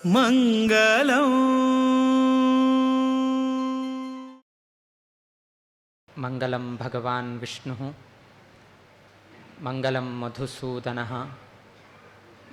मंगलम। मंगलम भगवान विष्णुः, मंगलम मधुसूदनः,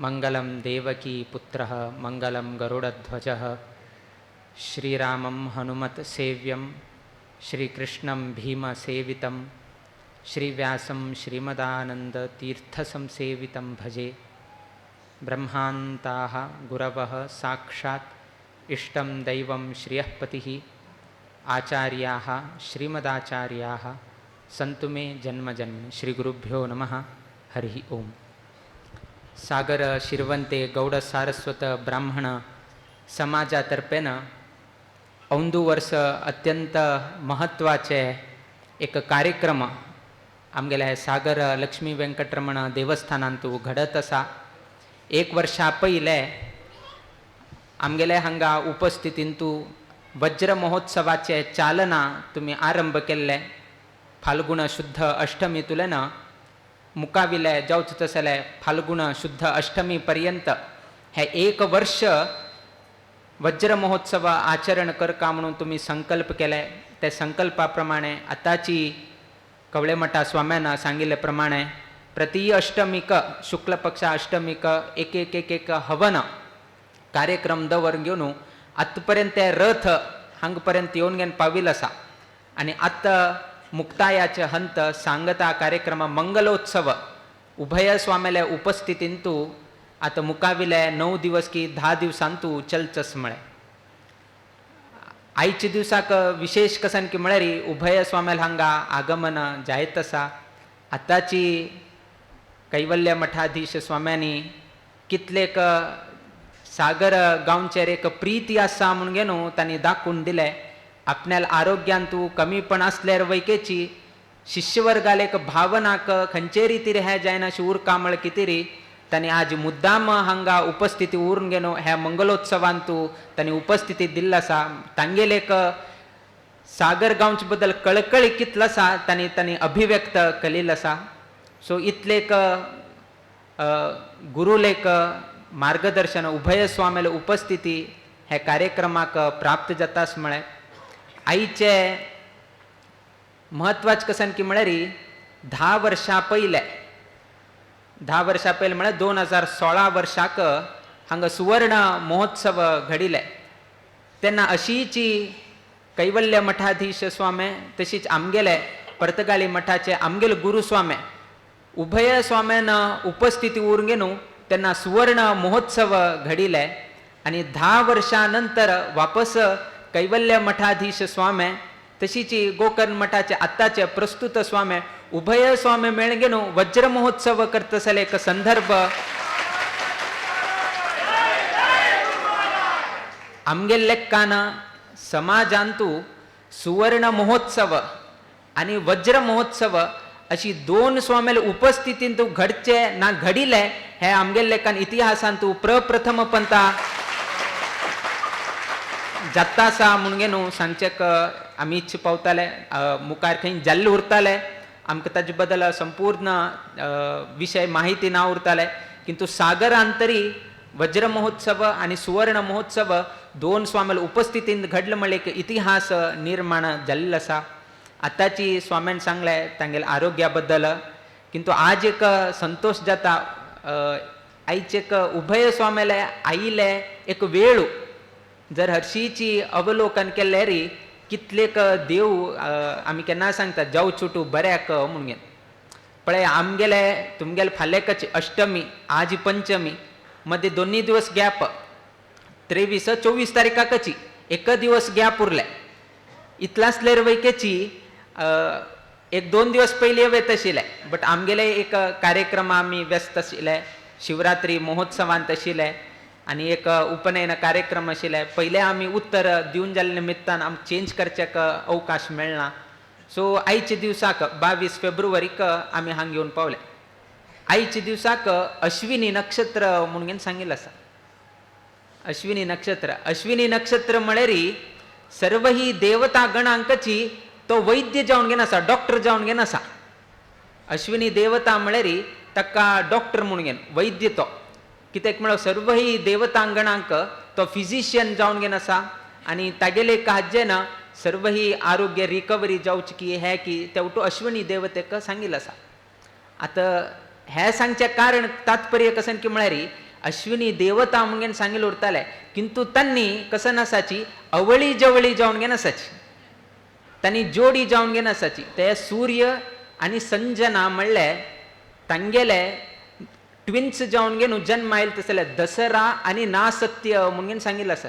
मंगलम देवकी पुत्रः, मंगलम गरुडध्वजः। श्रीरामं हनुमत् सेव्यं, श्रीकृष्णं भीमसेवितं, श्रीव्यासं श्रीमदानन्दतीर्थसंसेवितं भजे। ब्रह्मान्ताः गुरवः साक्षात् इष्टं दैवं श्रियःपतिः, आचार्याः श्रीमदाचार्याः सन्तु मे जन्म जन्म। श्रीगुरुभ्यो नमः। हरिः ओम। सागर शिरवंते गौड सारस्वत ब्राह्मण समाजातर्फेन औंदू वर्स अत्यंत महत्वाचे एक कार्यक्रम आमगेल्या सागर लक्ष्मी वेंकटरमण देवस्थानांतू घडत आसा। एक वर्षा पयले आमगेले हांगा उपस्थितींतू वज्र महोत्सवाचे चालना तुमी आरंभ केल्ले। फाल्गुन शुद्ध अष्टमी तुलेन मुकाविले जावच तसले फाल्गुन शुद्ध अष्टमी पर्यंत हे एक वर्ष वज्र महोत्सव आचरण करका म्हणून तुमी संकल्प केले। ते संकल्पा प्रमाणे आतांची कवळेमठा स्वाम्यान सांगिल्ले प्रमाणे प्रति अष्टमीक शुक्ल पक्ष अष्टमीक एक एक एक एक हवन कार्यक्रम दवर घेवन आतांपर्यंत ते रथ हांगा पर्यंत येवन घेवन पाविल्लो आसा। आनी आतां मुक्तायाचे हंत सांगता कार्यक्रम मंगलोत्सव उभय स्वाम्याले उपस्थितींतू आतां मुकाविले 9 दिवस की 10 दिवसांतू चलचस म्हळें। आयच्या दिवसाक विशेष कसन की म्हळ्यार उभय स्वाम्याल हांगा आगमन जायत आसा। आतांची कैवल्य मठाधीश स्वाम्यांनी कितलेक सागर गांवचेर एक प्रीती आसा म्हणून घेवन तांणी दाखोवन दिलें। आपल्याला आरोग्यांतू कमीपण आसल्यार वैकेची शिष्यवर्गाले एक भावनाक खंयचे रितीर हें जायना अशी उरका म्हळ्यार कितें तांणी आज मुद्दाम हांगा उपस्थिती उरून घेवन ह्या मंगलोत्सवांतू तांणी उपस्थिती दिल्ली आसा। तांगेले एक सागर गांवचे बद्दल कळकळी कितलो आसा तांणी तांणी अभिव्यक्त केलेलो आसा। सो इतलेक गुरुलेक मार्गदर्शन उभय स्वाम्याले उपस्थिती हे कार्यक्रमाक प्राप्त जातास म्हळें। आयचे म्हत्वाचें कसन की म्हळ्यार 10 वर्सां पयले, 10 वर्सां पयले म्हळ्यार 2016 वर्साक हांगा सुवर्ण महोत्सव घडिल्ले। तेन्ना अशीची कैवल्य मठाधीश स्वामे तशीच आमगेले पर्तगाळी मठाचे आमगेले गुरु स्वामे उभय स्वाम्यान उपस्थिती उरून घेवन तेन्ना सुवर्ण महोत्सव घडिल्ले। आनी 10 वर्सां नंतर वापस कैवल्य मठाधीश स्वामे तशीच गोकर्ण मठाचे आत्ताचे प्रस्तुत स्वामे उभय स्वामे मेळून घेवन वज्र महोत्सव करतसले एक संदर्भ आमगेले लेक्कान समाजांतू सुवर्ण महोत्सव आनी वज्र महोत्सव अशी 2 स्वाम्याले उपस्थितींतू घडचे ना घडिले हे आमगेले लेखान इतिहासांतू प्रप्रथम पंता जाता आसा म्हणून न्हू सांगचेक आमी इच्छा पावताले, मुखार खंय जाल्ले उरताले आमकां ताजे बद्दल संपूर्ण विशय माहिती ना उरताले, किंतु सागरांतरी वज्र महोत्सव आनी सुवर्ण महोत्सव 2 स्वाम्याले उपस्थितीन घडले म्हणल्यार एक इतिहास निर्माण जाल्लो आसा। आतांची स्वाम्यान सांगलें तांगेल्या आरोग्या बद्दल, किंतु आज एक संतोष जाता, आयचे एक उभय स्वाम्याले आयिल्ले एक वेळू जर हरशीची अवलोकन केल्यार कितलेक देव आमी केन्ना सांगता जावं चुटू बऱ्याक म्हणून घेवन पळय आमगेले तुमगेले फाल्याकच अष्टमी आज पंचमी मध्ये दोन्ही दिवस गॅप 23 24 तारीखाकची एक दिवस गॅप उरले इतला आसल्यार वैकेची एक 2 दिवस पयलीं येत आशिल्ले बट आमगेले एक कार्यक्रम आमी व्यस्त आशिल्ले शिवरात्री महोत्सवांत आशिल्ले आनी एक उपनयन कार्यक्रम आशिल्ले पयले आमी उत्तर दिवन जाल्ले निमित्तान आमकां चेंज करच्याक अवकाश मेळना। सो आयच्या दिवसाक 22 फेब्रुवारीक आमी हांगा येवन पावले। आयच्या दिवसाक अश्विनी नक्षत्र म्हणून सांगिल्लें आसा। अश्विनी नक्षत्र, अश्विनी नक्षत्र म्हळ्यार सर्व ही देवता गणांकची तो वैद्य जावन घेन आसा, डॉक्टर जावन घेन आसा। अश्विनी देवता म्हळ्यार ताका डॉक्टर म्हणून घेन वैद्य तो। कित्याक म्हळ्यार सर्वही देवतांगणांक तो फिजिशियन जावन घेन आसा आनी तागेले काज्जेन सर्वही आरोग्य रिकवरी जावची की हें की तेवटू अश्विनी देवतेक सांगिल्लें आसा. आतां हें सांगचें कारण तात्पर्य कसन की म्हळ्यार अश्विनी देवता म्हणून सांगिल्लें उरतालें, किंतु तांणी कसन आसाची अवळी जवळी जावन घेन आसाची, तांणी जोडी जावन घेन आसाची. ते सूर्य आनी संजना म्हणले तांगेले ट्विन्स जावन घेवन जन्म आयले तसले दसरा आनी नासत्य म्हणून सांगिल्लें आसा.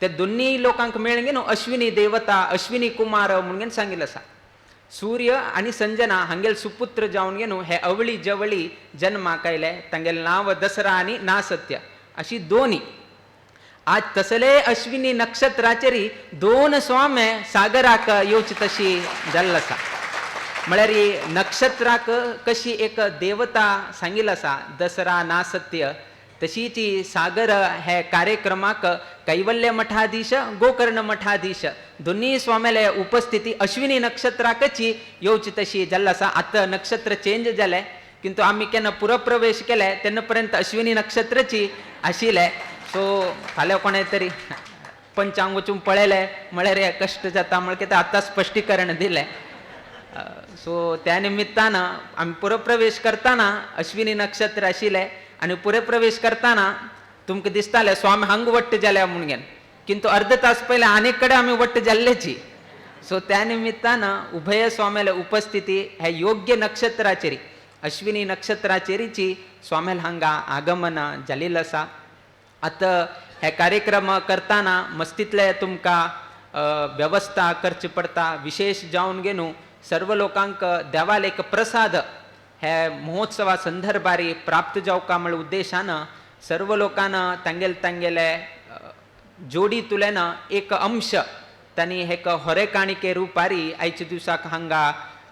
ते दोन्ही लोकांक मेळून घेवन अश्विनी देवता अश्विनी कुमार म्हणून सांगिल्लें आसा. सूर्य आनी संजना हांगेल सुपुत्र जावन घेवन हे अवळी जवळी जन्माक आयले, तांगेलें नांव दसरा आनी नासत्य अशी दोनी. आज तसले अश्विनी नक्षत्राचेर दोन स्वामे सागराक येवची तशी जाल्लो आसा. म्हळ्यार नक्षत्राक कशी एक देवता सांगिल्लो आसा दसरा नासत्य, तशीच सागर हे कार्यक्रमाक कैवल्य मठाधीश गोकर्ण मठाधीश दोन्ही स्वाम्याले उपस्थिती अश्विनी नक्षत्राकची येवची तशी जाल्लो आसा. आतां नक्षत्र चेंज जालें, किंतु आमी केन्ना पुरप्रवेश केले तेन्ना पर्यंत अश्विनी नक्षत्रची आशिल्लें. सो फाल्यां कोणें तरी पंचांग वचून पळयलें म्हळ्यार हे कश्ट जाता म्हळ्यार कितें आतां स्पश्टीकरण दिलें. सो त्या निमित्तान आमी पुरप्रवेश करतना अश्विनी नक्षत्र आशिल्लें आनी पुरप्रवेश करतना तुमकां दिसतालें स्वामी हांग वट्ट जाल्या म्हणून, किंतु अर्द तास पयलें आनीक कडेन आमी वट्ट जाल्लेची. सो त्या निमित्तान उभय स्वाम्याले उपस्थिती हे योग्य नक्षत्राचेर अश्विनी नक्षत्राचेरीची स्वाम्याल हांगा आगमन जालेलें आसा. आतां हे कार्यक्रम करतना मस्तीतले तुमकां वेवस्था करची पडटा, विशेष जावन घेवन सर्व लोकांक देवाल एक प्रसाद हे महोत्सवा संदर्भारी प्राप्त जावका म्हळ्या उद्देशान सर्व लोकांना तांगेले तांगेले जोडी तुल्यान एक अंश तांणी एक होरेकाणिके रुपारी आयच्या दिवसाक हांगा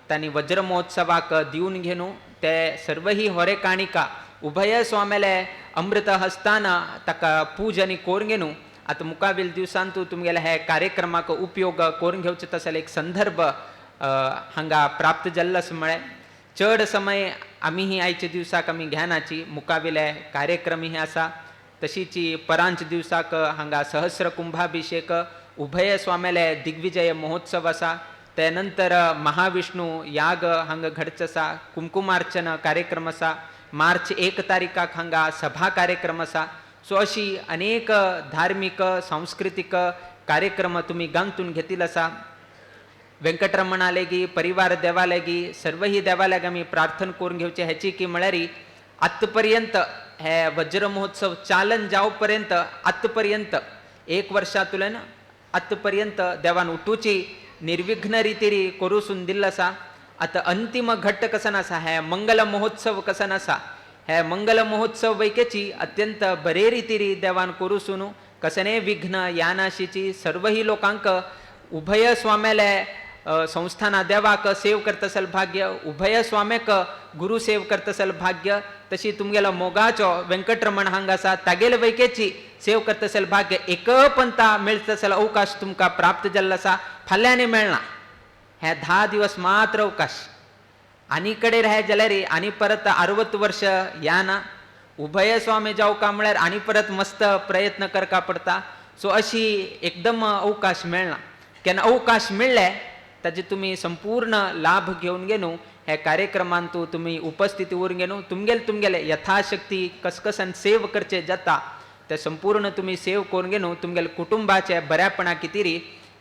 तांणी वज्र महोत्सवाक दिवन घेवन ते सर्वही होरेकाणिका उभय स्वाम्याले अमृत हस्तान ताका पूजन करून घेवन आतां मुखावेल दिवसांतू तुमगेले हे कार्यक्रमाक उपयोग करून घेवचे तसले एक संदर्भ हांगा प्राप्त जाल्लो आसा. म्हळ्यार चड समय आमी ही आयच्या दिवसाक आमी ज्ञानाची मुखावेले कार्यक्रम हे आसा. तशीच परांच दिवसाक हांगा सहस्र कुंभाभिषेक उभय स्वाम्याले दिग्विजय महोत्सव आसा. ते नंतर महाविष्णू याग हांगा घडचो आसा, कुंकुमार्चन कार्यक्रम आसा. मार्च 1 तारीखाक हांगा सभा कार्यक्रम आसा. सो अशी अनेक धार्मीक सांस्कृतीक कार्यक्रम तुमी गांतून घेतील आसा. वेंकटरमणालेगी परिवार देवालेगी सर्वही देवालेगी आमी प्रार्थना करून घेवचे हेची की म्हळ्यार आतापर्यंत हे वज्र महोत्सव चालन जावपर्यंत आतापर्यंत 1 वर्षातुल्यान आतापर्यंत देवान उठूची निर्विघ्न रितीरी करूसून दिल्लो आसा. आतां अंतिम घट्ट कसन आसा हे मंगल महोत्सव कसन आसा, हे मंगल महोत्सव वैकेची अत्यंत बरे रितीरी देवान करूसून कसने विघ्न यानाशीची सर्वही लोकांक उभय स्वाम्याले संस्थाना देवाक सेव करतसल भाग्य, उभय स्वाम्याक गुरु सेव करतसल भाग्य, तशी तुमगेलो मोगाचो वेंकटरमण हांगा आसा तागेले वैकेची सेव करतसल भाग्य एक पंता मेळतसल अवकाश तुमकां प्राप्त जाल्लो आसा. फाल्यांनी मेळना हे 10 दिवस मात्र अवकाश, आनी कडेन हे जाल्यार आनी परत 60 वर्ष या ना. उभय स्वामी जावका म्हळ्यार आनी परत मस्त प्रयत्न करका पडटा. सो अशी एकदम अवकाश मेळना, केन्ना अवकाश मेळ्ळे ताजे तुमी संपूर्ण लाभ घेवन घेवन हे कार्यक्रमांतू तुमी उपस्थिती उरून घेवन तुमगेले तुमगेले यथाशक्ती कसकसान सेव करचे जाता ते संपूर्ण तुमी सेव करून घेवन तुमगेले कुटुंबाचे बऱ्यापणा कितीरी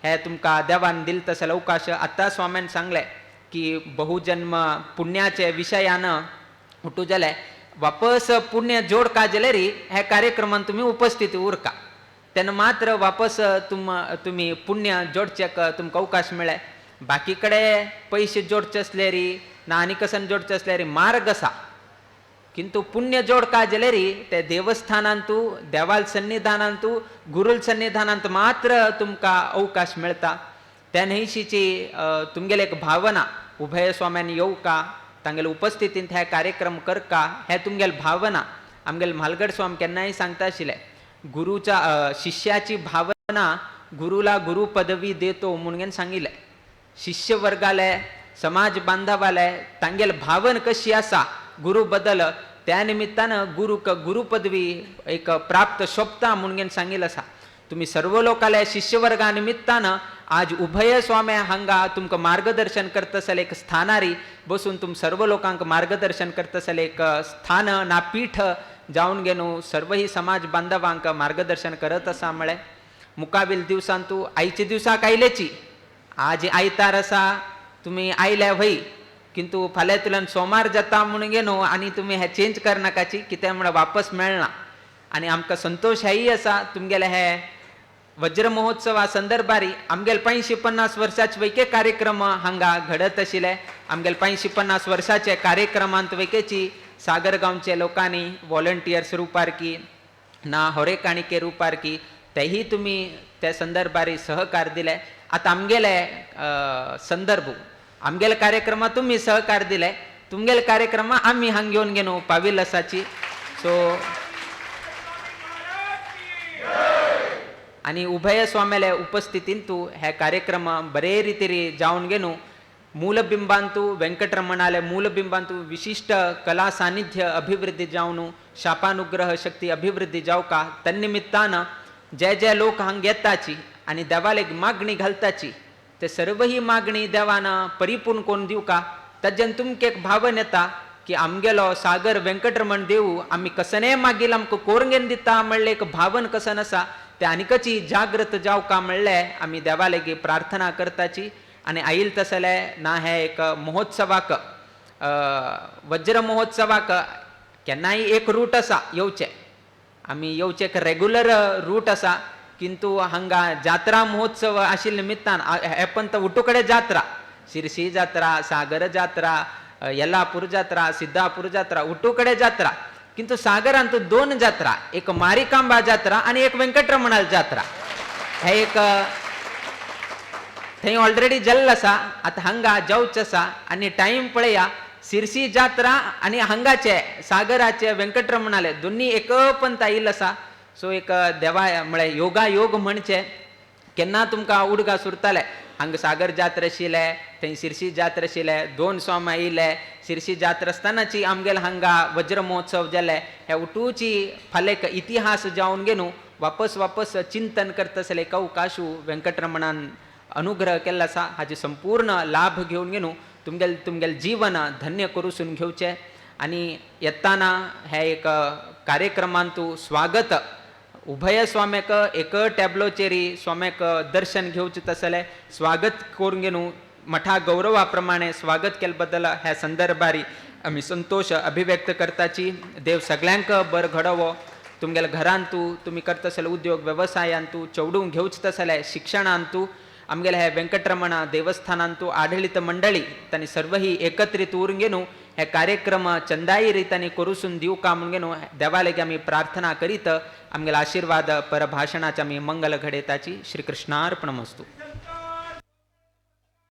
हे तुमकां देवान दिल तसले अवकाश. आतां स्वाम्यान सांगलें की बहुजन्म पुण्याचे विशयान उठू जाले वापस पुण्य जोडका जाल्यार हे कार्यक्रमान तुमी उपस्थिती उरका, तेन्ना मात्र वापस तुमी पुण्य जोडचे तुमकां अवकाश मेळ्ळे. बाकी कडे पयशे जोडचे आसल्यार ना आनी कसन जोडचे आसल्यार मार्ग आसा, किंतु पुण्य जोडका जाल्यार ते देवस्थानांतू देवाल सन्निधानांतू गुरुल सन्निधानांत मात्र तुमकां अवकाश मेळटा. त्या न्हयशीची तुमगेले एक भावना उभय स्वाम्यान येवका तांगेले उपस्थितींत हे कार्यक्रम करका हे तुमगेले भावना. आमगेले म्हालगड स्वामी केन्नाय सांगता आशिल्ले गुरुच्या शिष्याची भावना गुरुला गुरु पदवी देतो म्हणून सांगिल्लें. शिष्य वर्गाले समाज बांधवाले तांगेले भावन कशी आसा गुरु बद्दल त्या निमित्तानं गुरुपदवी एक प्राप्त शोभता म्हणून सांगितलं आसा. तुम्ही सर्व लोकांल्या शिष्यवर्गा निमित्तानं आज उभय स्वाम्या हांगा तुमकां मार्गदर्शन करतसले एक स्थानारी बसून तुम सर्व लोकांक मार्गदर्शन करतसले एक स्थान ना पीठ जावन घेवन सर्वही समाज बांधवांक मार्गदर्शन करत आसा. म्हळें मुकाबील दिवसान तूं आयच्या दिवसाक आयलेची, आज आयतार आसा, तुमी आयल्या व्हय, किंतु फाल्यां तुल्यान सोमार जाता म्हणून घेवन आनी तुमी हें चेंज करनाकाची, कितें म्हळ्यार वापस मेळना. आनी आमकां संतोश हेय आसा तुमगेले हे वज्र महोत्सवा संदर्भारी आमगेले 550 वर्साचे वैके कार्यक्रम हांगा घडत आशिल्ले. आमगेले 550 वर्साचे कार्यक्रमांत वैकेची सागर गांवचे लोकांनी वॉलंटियर्स रुपार की ना होरेकाणिके रुपार की तेही तुमी त्या संदर्भारी सहकार दिले. आतां आमगेले संदर्भ आमगेले कार्यक्रमा तुमी सहकार दिले, तुमगेले कार्यक्रमा आमी हांग घेवन घेवन पाविल आसाची. सो आनी उभय स्वाम्याले उपस्थितींतू हे कार्यक्रम बरे रितीरी जावन घेवन मूलबिंबांतू वेंकटरमणाले मूलबिंबांतू विशिष्ट कला सानिध्य अभिवृद्धी जावन शापानुग्रह शक्ती अभिवृद्धी जावका तन्निमित्तान जे जे लोक हांग येताची आनी देवाले मागणी घालताची ते सर्वही मागणी देवान परिपूर्ण कोण दिवका. ताज्यान तुमकां एक भावन येता की आमगेलो सागर वेंकटरमण देव आमी कसनेय मागील आमकां कोरंगेन दिता म्हणलें एक भावन कसन आसा ते आनीकची जागृत जावका म्हणलें आमी देवालेगी प्रार्थना करताची. आनी आयल तसले ना हे एक महोत्सवाक वज्र महोत्सवाक केन्नाय एक रूट आसा येवचें, आमी येवचें एक रेगुलर रूट आसा, किंतु हांगा जात्रा महोत्सव आशिल्ले निमित्तान हे पण उटू कडेन जात्रा, शिरशी जात्रा, सागर जात्रा, येलापूर जात्रा, सिद्धापूर जात्रा, उटू कडेन जात्रा, किंतु सागरांत दोन जात्रा, एक मारिकांबा जात्रा आनी एक वेंकटरमणाल जात्रा. हे एक थंय ऑलरेडी जल्ल आसा, आतां हांगा जावचें आसा. आनी टायम पळया सिरसी जात्रा आनी हांगाचे सागराचे वेंकटरमणाले दोन्ही एकपंत आयिल्लो आसा. सो एक देवा म्हळ्यार योगा योग म्हणचे केन्ना तुमकां उडगास उरताले हांगा सागर जात्रा आशिल्ले, थंय शिरशी जात्रा आशिल्ले, दोन स्वामी आयिल्ले. शिरशी जात्रा आसतनाची आमगेले हांगा वज्र महोत्सव जाले. हे उटूची फाल्यां एक इतिहास जावन घेवन वापस वापस चिंतन करता एक अवकाशू वेंकटरमणान अनुग्रह केल्लो आसा. हाजे संपूर्ण लाभ घेवन घेवन तुमगेले तुमगेले जीवन धन्य करूसून घेवचें. आनी येताना हे एक कार्यक्रमांतू स्वागत उभय स्वाम्याक एक टॅबलोचेरी स्वाम्याक दर्शन घेवचें तसलें स्वागत करून घेवन मठा गौरवा प्रमाणे स्वागत केले बद्दल ह्या संदर्भारी आमी संतोश अभिव्यक्त करताची. देव सगळ्यांक बरं घडोवो. तुमगेल्या घरांतू तुमी करता उद्योग वेवसायांतू चेवडूंक घेवचें तसलें शिक्षणांतू आमगेले हे वेंकटरमणा देवस्थानांतू आडळीत मंडळी तांणी सर्वही एकत्रित उरून घेवन हे कार्यक्रम चंदाई रितांनी करूसून दिवका म्हणून घेवन देवालेगी आमी प्रार्थना करीत आमगेले आशीर्वाद परभाशणाचे आमी मंगल घडयताची. श्रीकृष्णार्पणमस्तु.